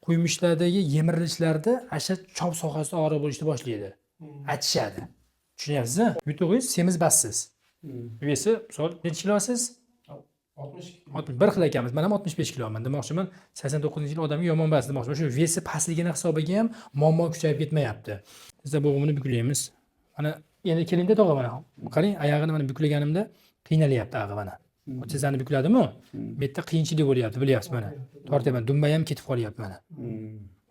Quyumishlardagi yemirilishlarda ana chop sohasida og'riq bo'lishni boshlaydi. Achishadi. Tushunyapsizmi? Yutug'ingiz semiz bassiz. Вес i, misol, necha kilosiz? 62. Bir xil ekanmiz. Man ham 65 kiloman. Demoqchiman, 89-yil odamga yomon emas demoqchiman. Shu вес i pastligini hisobiga ham muammo kuchayib ketmayapti. Bizda bo'g'imini buklaymiz. Mana endi kelingda, tog'a, mana. Qarang, oyog'ini mana buklaganimda qiynalyapti ag'i mana. Tizzani bukladimu? Bu yerda qiyinchilik bo'lyapti, bilyapsiz mana. Tortyapman, dumba ham ketib qolyapti mana.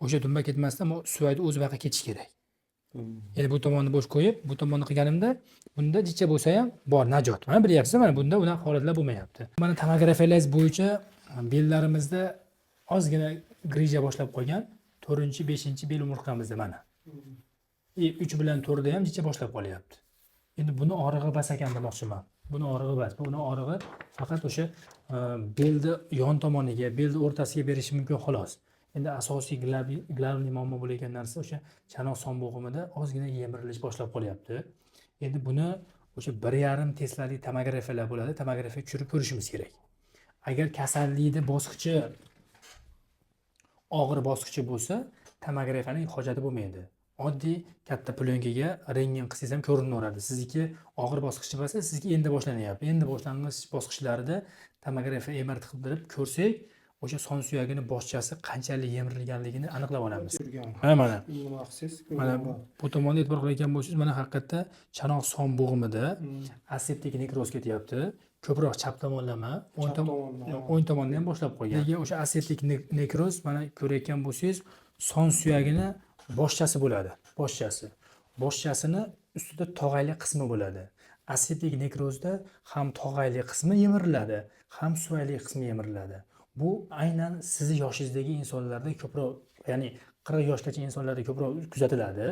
O'sha dumba ketmasdan bu suvayni o'zi bu yoqqa ketishi kerak. Endi bu tomonni bo'sh qo'yib, bu tomonni qilganimda bunda jicha bo'lsa ham bor najot. Mana bilyapsiz, mana bunda unaqa holatlar bo'lmayapti. Mana tomografiyalar bo'yicha bellarimizda ozgina грыжа boshlab qolgan, 4 5 bel umurtqamizda mana. И 3 bilan 4da ham jicha boshlab qolyapti. Endi buni og'rig'i bas ekan demoqchiman. Buni og'rig'i bas. Buni og'rig'i faqat o'sha belni yon tomoniga, belni o'rtasiga berishi mumkin xolos. Endi asosiy главный muammo bo'layotgan narsa o'sha chanoq son bo'g'imida ozgina yemirilish boshlab qolyapti. Endi buni o'sha 1,5 teslali tomografiyalar bo'ladi. Tomografiya tushirib ko'rishimiz kerak. Agar kasallikni bosqichi og'ir bosqichi bo'lsa, tomografiyaning hojati bo'lmaydi. Oddiy katta plyonkaga rentgen qilsangiz ham ko'rinaveradi. Sizniki og'ir bosqichi bo'lsa, sizniki endi boshlanyapti. Endi boshlang'ich bosqichlarida tomografiya, MRT qildirib ko'rsak, o'sha son suyagini boshchasi qanchalik yemirilganligini aniqlab olamiz. Yurgan. Ha, mana. Nima qilsangiz Mana ko'rinaveradi. bu tomonda e'tibor qilayotgan bo'lsangiz, mana haqiqatda chanoq son bo'g'imida aseptik nekroz ketyapti. Ko'proq chap tomonlama, o'ng Chap tomondan. O'ng tomonda ham boshlab qo'ygan. Lekin o'sha aseptik nekroz mana ko'rayotgan bo'lsangiz, son suyagini boshchasi bo'ladi, boshchasi. Boshchasini ustida tog'ayli qismi bo'ladi. Aseptik nekrozda ham tog'ayli qismi yemiriladi, ham suvayli qismi yemiriladi. Bu aynan sizni yoshingizdagi insonlarda ko'proq, ya'ni 40 yoshgacha insonlarda ko'proq kuzatiladi.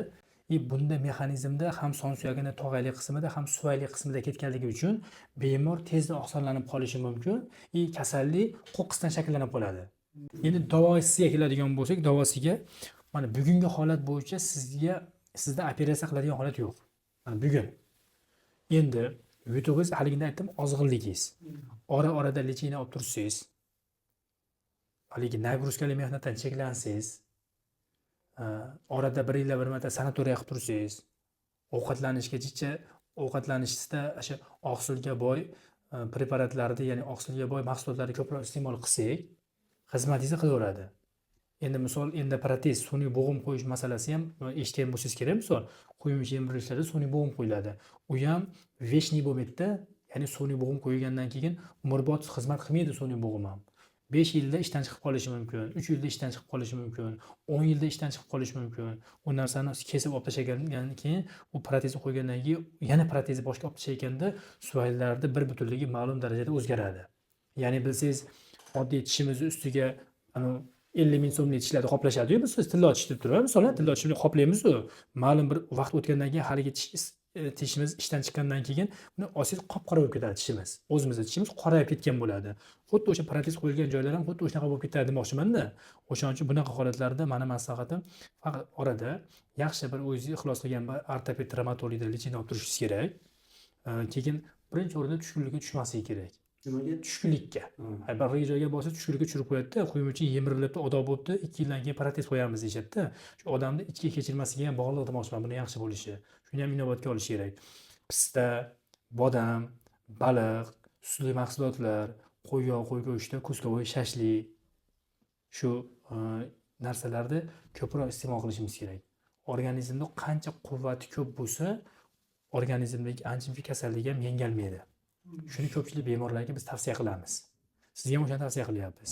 И bunda mexanizmda ham son suyagini tog'ayli qismida, ham suvayli qismida ketganligi uchun bemor tezda oqsonlanib qolishi mumkin и kasallik qo'qqisdan shakllanib qoladi. Endi davosiga keladigan bo'lsak, davosiga mana bugungi holat bo'yicha sizda operatsiya qiladigan holat yo'q. Mana bugun. Endi yutug'ingiz, haligida aytdim, ozg'inligingiz. Ora orada лечение olib tursangiz, haligi нагрузка li mehnatdan cheklansangiz, orada bir yilda bir marta sanatoriya qilib tursangiz, ovqatlanishga jicha ovqatlanishda o'sha oqsilga boy preparatlarni, ya'ni oqsilga boy mahsulotlarni ko'proq iste'mol qilsak, xizmatingizni qilaveradi. Endi misol endoprotez, sun'iy bo'g'im qo'yish masalasi ham eshitgan bo'lsangiz kerak, misol quyumish yemirilishlarda sun'iy bo'g'im qo'yiladi. U ham вечный bo'lmaydida, ya'ni sun'iy bo'g'im qo'yilgandan keyin umrbod xizmat qilmaydi sun'iy bo'g'im ham. 5 yilda ishdan chiqib qolishi mumkin, 3 yilda ishdan chiqib qolishi mumkin, 10 yilda ishdan chiqib qolishi mumkin. U narsani kesib olib tashlagandan keyin, u protezni qo'ygandan keyin yana protezni boshqa olib tashlayotganda suvaylarni bir butunligi ma'lum darajada o'zgaradi. Ya'ni bilsangiz, oddiy tishimizni ustiga anavi 50 ming so'mlik tishlarni qoplashadiyu, biz tillo tish deb turib, masalan, tillo tishni qoplaymiz-u, ma'lum bir vaqt o'tgandan keyin haligi tishimiz ishdan chiqqandan keyin uni olsangiz qop qora bo'lib ketadi tishimiz. O'zimizni tishimiz qorayib ketgan bo'ladi. Xuddi o'sha protez qo'yilgan joylar ham xuddi o'shanaqa bo'lib ketadi demoqchimanda. O'shaning uchun bunaqa holatlarda mani maslahatim faqat orada yaxshi bir o'zingiz ixlos qilgan bir ortoped travmatologda лечение olib turishingiz kerak. Keyin birinchi o'rinda tushkunlikka tushmasligi kerak. Nimaga? Tushkunlikka. Ha, bir joyga borsa, tushkunlikka tushirib qo'yadida, quyumchi yemirilibdi, odob bo'libdi, 2 yildan keyin protez qo'yamiz deyishadida. Shu odamni ichki kechirmasiga ham bog'liq demoqchiman, buni yaxshi bo'lishi. Shuni ham inobatga olish kerak. Pista, bodam, baliq, sutli mahsulotlar, qo'y yog'i, qo'y go'shti, кусковой shashlik, shu narsalarni ko'proq iste'mol qilishimiz kerak. Organizmda qancha quvvati ko'p bo'lsa, organizmdagi ancha muncha kasallik ham yengolmaydi. Shuni ko'pchilik bemorlarga biz tavsiya qilamiz. Sizga ham o'shani tavsiya qilyapmiz.